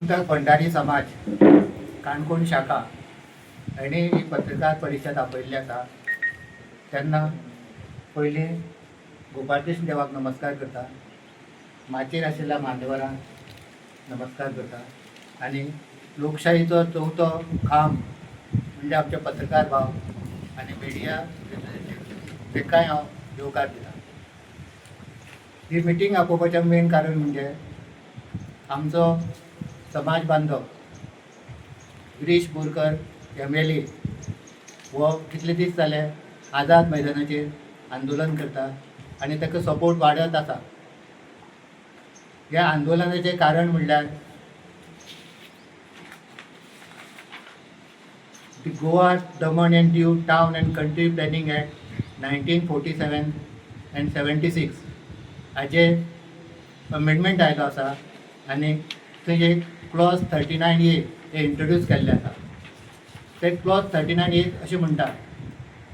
भंडारी समाज काणकोण शाखा हांणी ही पत्रकार परिशद आपयल्ली आसा. तेन्ना पयलीं गोपाळकृष्ण देवाक नमस्कार करता, माचयेर आशिल्ल्या मान्यवरांक नमस्कार करता आनी लोकशाहीचो चवथो खांब म्हणजे आमचे पत्रकार भाव आनी मिडिया तांकांय हांव येवकार दिता. ही मिटींग आपोवपाचें मेन कारण म्हणजे आमचो समाज बांधव गिरीश बोरकर एमएलए हो कितले दीस जाले आझाद मैदानाचेर आंदोलन करता आनी ताका सपोर्ट वाडत आसा. ह्या आंदोलनाचें कारण म्हणल्यार the Goa Daman and Diu Town and Country Planning Act 1947 and 76 हाजे अमेंडमेंट आयलो आसा आनी थंय एक क्लॉज 39A हे इंट्रोड्यूस केल्लें आसा. ते क्लॉज 39A अशें म्हणटा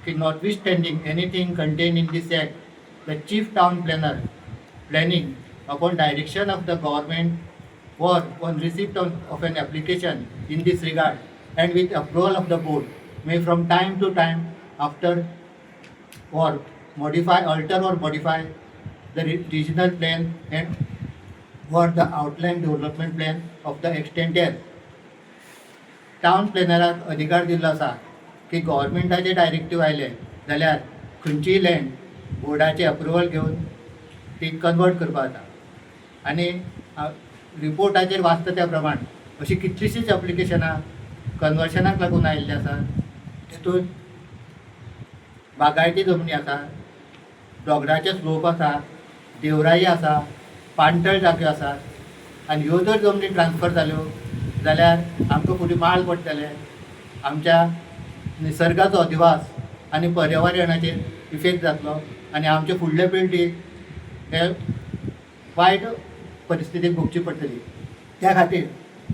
की notwithstanding anything contained in this act, the chief town planner planning upon direction of the government or on receipt of an application in this regard and with approval of the board may from time to time after or modify, alter or modify the regional plan and or the outline development plan of the extent as. Town प्लॅनराक अधिकार दिल्लो आसा की गव्हर्मेंटाचे डायरेक्टीव आयले जाल्यार खंयचीय land बोर्डाचे approval घेवन ती कन्वर्ट करपाक जाता. आनी रिपोर्टाचेर वाचता त्या प्रमाण अशीं कितलींशींच एप्लिकेशनां कन्वर्शनाक लागून आयिल्लीं आसा. तितून बागायती जमनी आसा, दोंगराचे स्लोप आसा, देवराई आसा, पाणथळ जाग्यो आसात आनी ह्यो जर जमनी ट्रान्सफर जाल्यो जाल्यार आमकां फुडें माल पडटले, आमच्या निसर्गाचो अधिवास आनी पर्यावरणाचेर इफेक्ट जातलो आनी आमचे फुडले पिळगेक हे वायट परिस्थितीक भोगची पडटली. त्या खातीर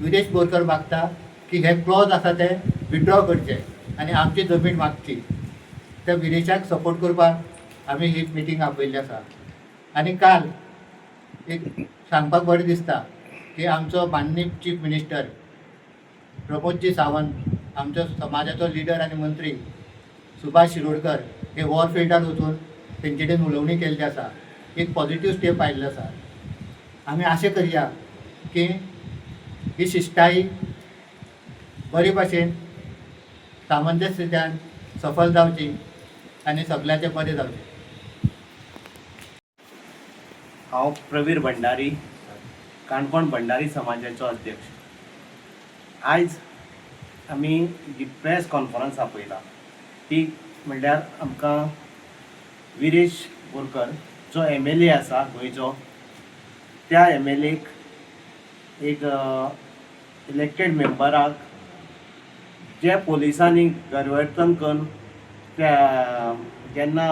विरेश बोरकर मागता की हे क्लॉज आसा ते विड्रॉ करचे आनी आमची जमीन मागची. त्या विरेशाक सपोर्ट करपाक आमी ही मिटींग आपयल्ली आसा. आनी काल एक सांगपाक बरें दिसता की आमचो माननीय चीफ मिनिस्टर प्रमोदजी सावंत, आमचो समाजाचो लिडर आनी मंत्री सुभाष शिरोडकर हे वॉर फिल्डार वचून तेंचे कडेन उलोवणी केल्ली आसा. एक पॉझिटीव स्टेप आयिल्लो आसा. आमी आशा करया की ही शिश्टाई बरे भाशेन सामंजस्यत्यान सफल जावची आनी सगल्यांचें बरें जावचें. हांव प्रवीर भंडारी, काणकोण भंडारी समाजाचो अध्यक्ष. आयज आमी जी प्रेस कॉन्फरन्स आपयला ती म्हणल्यार आमकां विरेश बोरकर जो एमएलए आसा गोंयचो, त्या एमएलएक एक इलेक्टेड मेंबराक जे पोलिसांनी गैरवर्तन करून त्या जेन्ना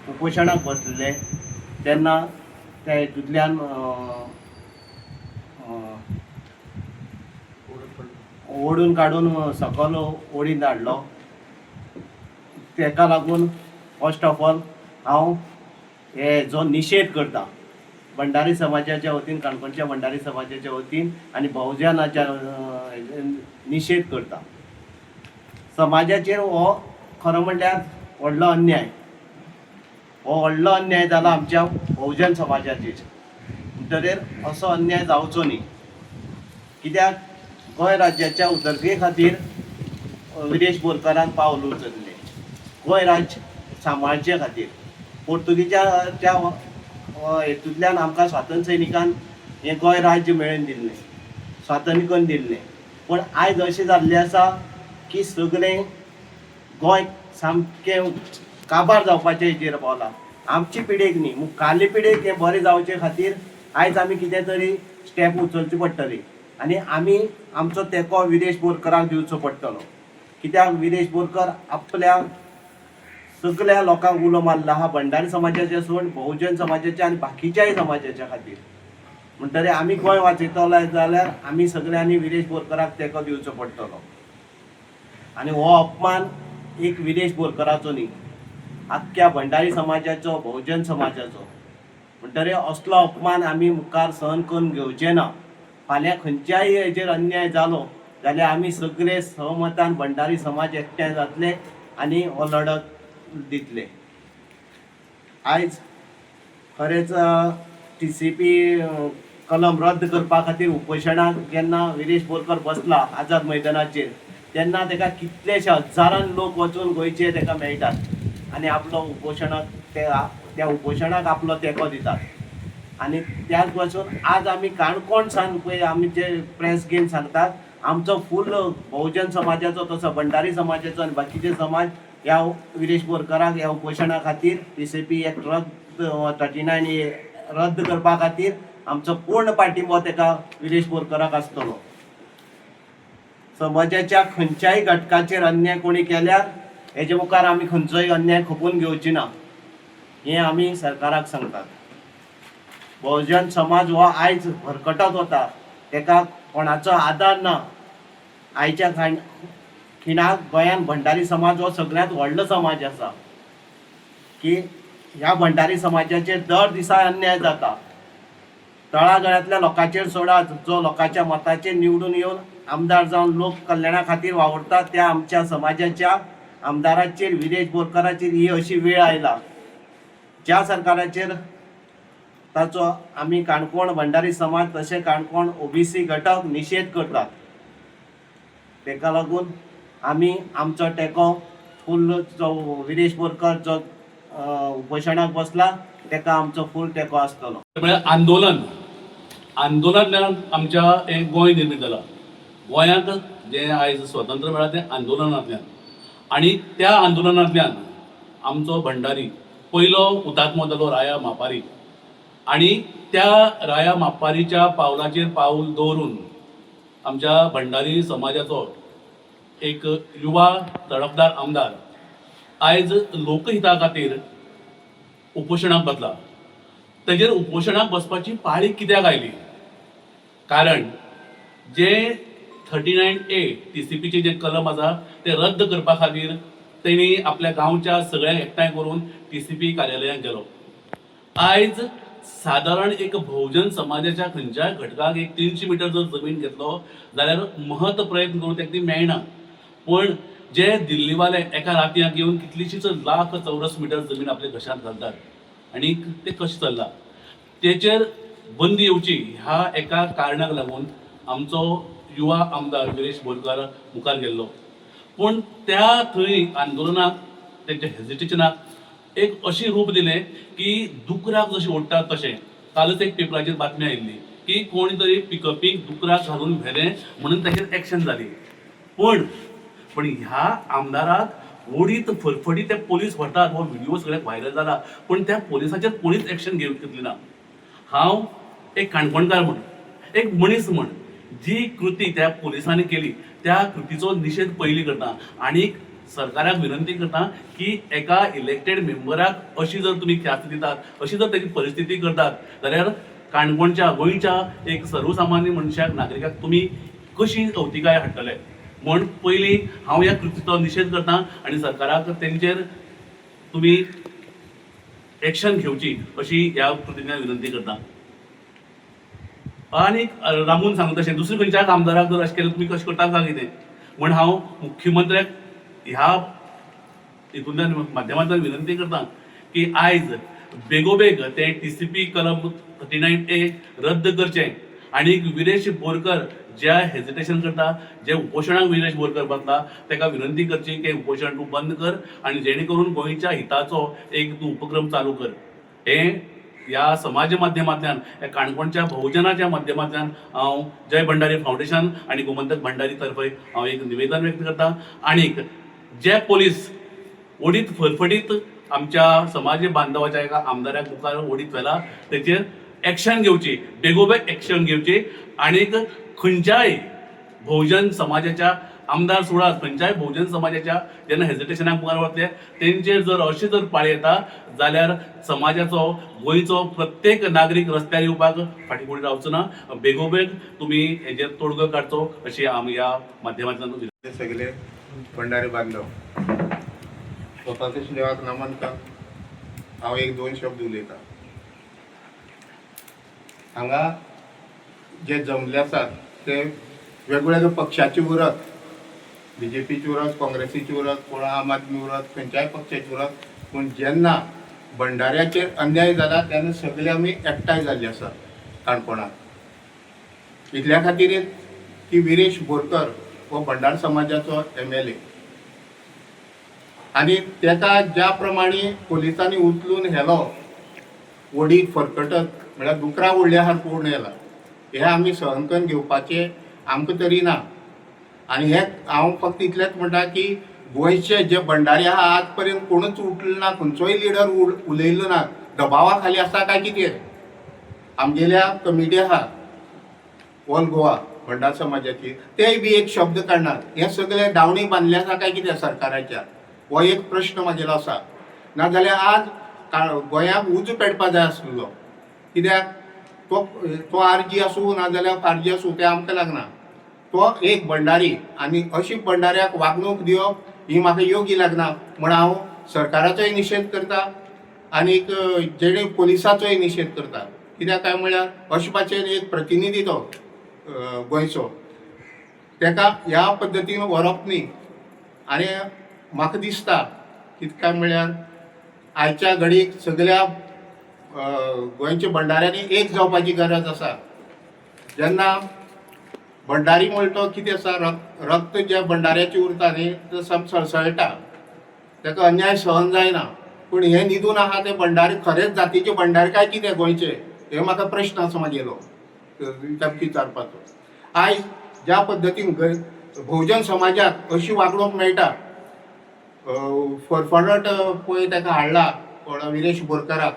उपोशणाक बसलेले तेन्ना त्या हितूंतल्यान ओडून काडून सकल ओडीन हाडलो. तेका लागून फर्स्ट ऑफ ऑल हांव हेजो निशेध करता भंडारी समाजाच्या वतीन, काणकोणच्या भंडारी समाजाच्या वतीन आनी बहुजनाच्या निशेध करता. समाजाचेर हो खरो म्हणल्यार व्हडलो अन्याय. हो व्हडलो अन्याय जाला आमच्या बहुजन समाजाचेर. म्हणटकीर असो अन्याय जावचो न्ही, कित्याक गोंय राज्याच्या उदरगे खातीर विरेश बोरकारान पावल उचल्लें. गोंय राज्य सांबाळचे खातीर पोर्तुगीच्या त्या हेतूंतल्यान आमकां स्वातंत्र्य सैनिकान हें गोंय राज्य मेळोवन दिल्लें, स्वातंत्र्य करून दिल्लें. पूण आयज अशें जाल्लें आसा की सगळें गोंय सामकें काबार जावपाचे हेजेर पावलां. आमची पिळगेक न्ही, मुखाल्ले पिळगेक हें बरें जावचे खातीर आयज आमी कितें तरी स्टेप उचलची पडटली आनी आमी आमचो तेंको विरेश बोरकराक दिवचो पडटलो, कित्याक विरेश बोरकर आपल्या सगळ्या लोकांक उलो मारला आहा, भंडारी समाजाचे सोड बहुजन समाजाच्या आनी बाकीच्याय समाजाच्या खातीर. म्हणटकीर आमी गोंय वाचयतले जाल्यार आमी सगळ्यांनी विरेश बोरकराक तेंको दिवचो पडटलो. आनी हो अपमान एक विरेश बोरकराचो न्ही, आख्ख्या भंडारी समाजाचो, बहुजन समाजाचो. म्हणटकीर असलो अपमान आमी मुखार सहन करून घेवचे ना. फाल्यां खंयच्याय हेजेर अन्याय जालो जाल्यार आमी सगळे सहमतान भंडारी समाज एकठांय जातले आनी हो लढत दितले. आयज खरेंच टीसीपी कलम रद्द करपा खातीर उपोशणाक जेन्ना विरेश बोरकर बसला आझाद मैदानाचेर तेन्ना ताका कितलेशे हजारान लोक वचून गोंयचे ताका मेळटात आनी आपलो उपोशणाक त्या उपोशणाक आपलो तेंको दितात. आनी त्याच पासून आज आमी काणकोण सान पळय आमी जे प्रेस घेवन सांगतात आमचो फूल बहुजन समाजाचो तसो भंडारी समाजाचो आनी बाकीचे समाज ह्या विरेश बोरकराक ह्या उपोशणा खातीर टीसीपी एक्ट रद्द 39 ए रद्द करपा खातीर आमचो पूर्ण पाठिंबो ताका विरेश बोरकराक आसतलो. समाजाच्या खंयच्याय घटकाचेर अन्याय कोणी केल्यार हेजे मुखार आमी खंयचोय अन्याय खपोवन घेवची ना हें आमी सरकाराक सांगतात. बहुजन समाज हो आयज भरकटत वता, ताका कोणाचो आदार ना. आयच्या खिणाक गोंयांत भंडारी समाज हो सगळ्यांत व्हडलो समाज आसा की ह्या भंडारी समाजाचेर दर दिसा अन्याय जाता. तळागाळांतल्या लोकांचेर सोडात, जो लोकांच्या मताचेर निवडून येवन आमदार जावन लोक कल्याणा खातीर वावुरता त्या आमच्या समाजाच्या आमदाराचेर विरेश बोरकाराचेर ही अशी वेळ आयला. ज्या सरकाराचेर ताचो आमी काणकोण भंडारी समाज तशें काणकोण ओबीसी घटक निशेध करतात. ताका लागून आमी आमचो तेंको फूल जो विरेश बोरकर जो उपोशणाक बसला ताका आमचो फूल तेंको आसतलो. म्हळ्यार आंदोलन, आंदोलनांतल्यान आमच्या हें गोंय निर्मीत जालां. गोंयांत जें आयज स्वतंत्र मेळ्ळां तें आंदोलनांतल्यान, आनी त्या आंदोलनांतल्यान आमचो भंडारी पयलो हुतात्मो जालो राया मापारी, आनी त्या राया मापारीच्या पावलाचेर पावल दवरून आमच्या भंडारी समाजाचो एक युवा तडफदार आमदार आयज लोकहिता खातीर उपोशणाक बसला. तेजेर उपोशणाक बसपाची पाळी कित्याक आयली? कारण जे 39A टीसीपीचें जें कलम आसा तें रद्द करपा खातीर तेणी आपल्या गांवच्या सगळ्यांक एकठांय करून टीसीपी कार्यालयांत गेलो. आयज सादारण एक भोवजन समाजाच्या खंयच्याय घटकाक एक 300 मिटर जर जमीन घेतलो जाल्यार महत प्रयत्न करून ताका ती मेळना. पूण जे दिल्लीवाले एका रातयांक येवन कितलीशीच लाख चौरस मिटर जमीन आपल्या घशांत घालतात आनी तें कशें चल्लां तेचेर बंदी येवची ह्या एका कारणाक लागून आमचो युवा आमदार विरेश बोरकार मुखार गेल्लो. पूण त्या थंय आंदोलनाक तेंच्या हेजिटेशनाक एक अशी रूप दिलें की दुकराक जशें ओडटात तशें. कालच एक पेपराचेर बातमी आयिल्ली की कोण तरी पिकअपीक दुकराक घालून व्हेलें म्हणून ताचेर एक्शन जाली. पण पण ह्या आमदाराक ओडीत फरफडीत ते पोलीस व्हरतात, हो व्हिडिओ सगळ्याक व्हायरल जाला, पूण त्या पोलिसाचेर कोणीच एक्शन घेतली ना. हांव एक काणकोणकार म्हण, एक मनीस म्हण जी कृती त्या पोलिसांनी केली त्या कृतीचो निशेध पयलीं करता आनी सरकाराक विनंती करता की एका इलेक्टेड मेंबराक अशी जर तुमी ख्यास्त दितात, अशी जर तेजी परिस्थिती करतात जाल्यार काणकोणच्या गोंयच्या एक सर्वसामान्य मनशाक नागरिकाक तुमी कशी अवतिकाय हाडटले म्हण पयलीं हांव ह्या कृतीचो निशेध करता आनी सरकाराक तेंचेर तुमी एक्शन घेवची अशी ह्या कृतींतल्यान विनंती करता. आनी रामून सांगता तशें दुसऱ्या खंयच्याय आमदाराक जर अशें केलें तुमी कशें करता काय कितें म्हण हांव मुख्यमंत्र्याक ह्या हितूंतल्यान माध्यमांतल्यान विनंती करता की आयज बेगोबेग तें टीसीपी कलम 39A रद्द करचें आनी विरेश बोरकर ज्या हेजिटेशन करता, जे उपोशणाक विरेश बोरकर बसला ताका विनंती करची की उपोशण तूं बंद कर आनी जेणे करून गोंयच्या हिताचो एक तूं उपक्रम चालू कर. हें ह्या समाज माध्यमांतल्यान, ह्या काणकोणच्या बहुजनाच्या माध्यमांतल्यान हांव जय भंडारी फावंडेशन आनी गोमंतक भंडारी तर्फे हांव एक निवेदन व्यक्त करता. आनीक जे पोलीस ओडीत फरफडीत आमच्या समाज बांधवाच्या एका आमदाराक मुखार ओडीत व्हेला तेचेर एक्शन घेवची, बेगोबेग एक्शन घेवची आनीक खंयच्याय बहुजन समाजाच्या आमदार सोडात, खंयच्याय बहुजन समाजाच्या जेन्ना हेजिटेशनाक मुखार वतले तेंचेर जर अशें जर पाळी येता जाल्यार समाजाचो गोंयचो प्रत्येक नागरीक रस्त्यार येवपाक फाटीं फुडें रावचो ना. बेगोबेग तुमी हेजेर तोडगो काडचो अशी आमी ह्या माध्यमांतल्यान सगळे भंडारी बांधव स्वताच्या देवाक नमन कर. हांव एक दोन शब्द उलयता. हांगा जे जमले आसात ते वेगवेगळ्या पक्षाचे उरत, बीजेपीची उरत, काँग्रेसीची उरत, कोण आम आदमी उरत, खंयच्याय पक्षाची उरत, पूण जेन्ना बंडाऱ्याचेर अन्याय जाला तेन्ना सगळे आमी एकठांय जाल्ले आसात काणकोणांत. इतल्या खातीर की विरेश बोरकर हो भंडार समाजाचो MLA आनी तेका ज्या प्रमाणे पोलिसांनी उचलून व्हेलो वडीत फरकटत, म्हळ्यार दुकरा ओडल्या सारको ओडून येला, हें आमी सहन करून घेवपाचें आमकां तरी ना. आनी हें हांव फक्त इतलेंच म्हणटा की गोंयचे जे भंडारी आहा आज पर्यंत कोणूच उठलो ना, खंयचोय लिडर उलयलो ना, दबावा खाली आसा काय कितें. आमगेल्या कमिटी आहा ऑल गोवा भंडार समाजाची, तेय बी एक शब्द काडनात. हे सगळे दावणी बांदले आसा काय कितें सरकाराच्या, हो एक प्रश्न म्हागेलो आसा. नाजाल्यार आज गोंयाक उजो पेटपा जाय आसलो, कित्याक तो तो आरजी आसूं नाजाल्यार फारजी आसूं तें आमकां लागना, तो एक भंडारी आनी अशी भंडाऱ्याक वागणूक दिवप ही म्हाका योग्य लागना. म्हण हांव सरकाराचोय निशेध करता आनीक जेणे पोलिसाचोय निशेध करता. कित्याक काय म्हळ्यार अशे भाशेन एक प्रतिनिधी तो गोंयचो, तेका ह्या पद्दतीन व्हरप न्ही. आनी म्हाका दिसता कितें काय म्हळ्यार आयच्या घडयेक सगळ्या गोंयच्या भंडाऱ्यांनी एक जावपाची गरज आसा. जेन्ना भंडारी म्हणटा तो कितें आसा, रक्त जे भंडाऱ्याचें उरता न्ही तें सम सळसळटा, तेका अन्याय सहन जायना. पूण हे न्हिदून आहा ते भंडारी खरेंच जातीचे भंडारी काय कितें गोंयचे, हे म्हाका प्रश्न आसा म्हागेलो ताका विचारपाचो. आयज ज्या पद्दतीन भोवजन समाजाक अशी वागणूक मेळटा, फरफरट पळय ताका हाडला कोण विरेश बोरकाराक,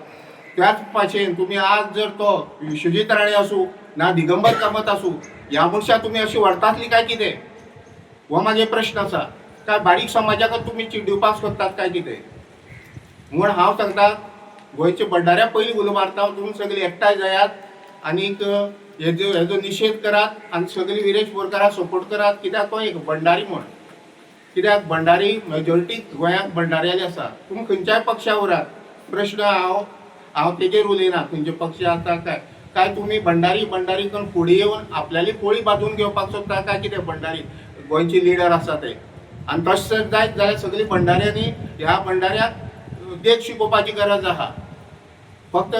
त्याच भाशेन तुमी आज जर तो विश्वजीत राणे आसूं ना दिगंबर कामत आसूं, ह्या मनशाक तुमी अशी व्हरतातली काय कितें, हो म्हागे प्रश्न आसा. काय बारीक समाजाक तुमी चिड्डुवपाक सोदतात काय कितें. म्हूण हांव सांगता गोंयच्या बंडाऱ्या पयलीं उलो मारता, तुमी सगळीं एकठांय जायात आनीक हेजो निशेध करात आनी सगळीं विरेश बोरकाराक सपोर्ट करात, कित्याक तो एक भंडारी म्हूण. कित्याक भंडारी मेजॉरिटी गोंयांत भंडाऱ्याले आसा. तुमी खंयच्याय पक्षा उरात, प्रश्न हांव हांव तेजेर उलयना खंयचे पक्ष आसा काय काय तुमी भंडारी भंडारी करून फुडें येवन आपल्याली पोळी बांदून घेवपाक सोदता काय कितें भंडारी गोंयचे लिडर आसा ते. आनी तशें जर जायत जाल्यार सगळीं भंडाऱ्यांनी ह्या भंडाऱ्याक देख शिकोवपाची गरज आहा. फक्त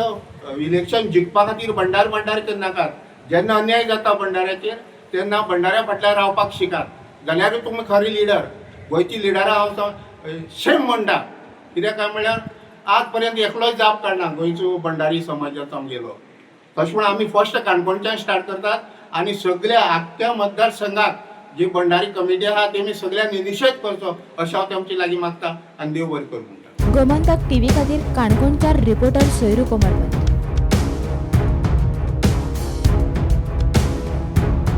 इलेक्शन जिखपा खातीर भंडार भंडार करनाकात, जेन्ना अन्याय जाता भंडाऱ्याचेर तेन्ना भंडाऱ्या फाटल्यान रावपाक शिकात, जाल्यारूय तुमी खरी लिडर. गोंयची लिडरां हांव शेम म्हणटा, कित्याक काय म्हळ्यार आज पर्यंत एकलोय जाप काडना गोंयचो भंडारी समाजाचो आमगेलो. तशें म्हूण आमी फर्स्ट काणकोणच्यान स्टार्ट करतात आनी सगल्या आख्ख्या मतदारसंघात जी भंडारी कमिटी आहा तेमी सगळ्यांनी निशेध करचो अशें हांव तेमचे लागीं मागता आनी देव बरें करूं म्हणटा. गोमंतक टीव्ही खातीर काणकोणच्या रिपोर्टर सोयरू कोमरपंत.